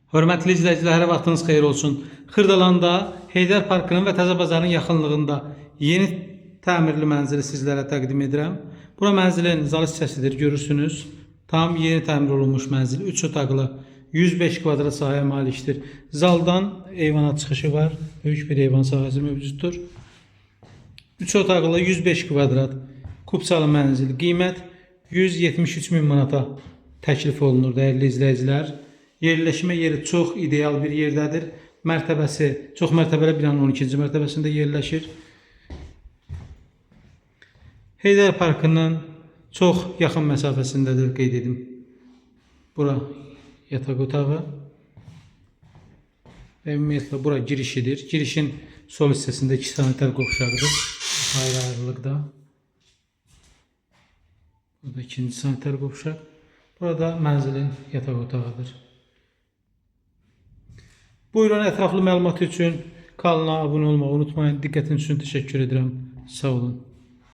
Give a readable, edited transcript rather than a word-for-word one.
Hörmətli izləyicilər, hər vaxtınız xeyir olsun. Xırdalanda Heydər Parkının və Təzə Bazarın yaxınlığında yeni təmirli mənzili sizlərə təqdim edirəm. Bura mənzilin zal hissəsidir, görürsünüz. Tam yeni təmir olunmuş mənzil, 3 otaqlı, 105 kvadrat sahəyə malikdir. Zaldan eyvana çıxışı var. Böyük bir eyvan sahəsi mövcuddur. 3 otaqlı 105 kvadrat kupçalı mənzil qiymət 173 min manata təklif olunur, dəyərli izləyicilər. Yerləşmə yeri çox ideal bir yerdədir. Mərtəbəsi çox mərtəbəli binanın 12-ci mərtəbəsində yerləşir. Heydər Parkının çox yaxın məsafəsindədir, qeyd edim. Bura yataq otağı və ümumiyyətlə bura girişidir. Girişin sol hissəsində iki sanitar qovşağıdır. Ayrı-ayrılıqda. Burada ikinci sanitar qovşaq. Burada mənzilin yataq otağıdır. Buyurun, ətraflı məlumat üçün kanala abunə olmağı unutmayın. Diqqətiniz üçün təşəkkür edirəm. Sağ olun.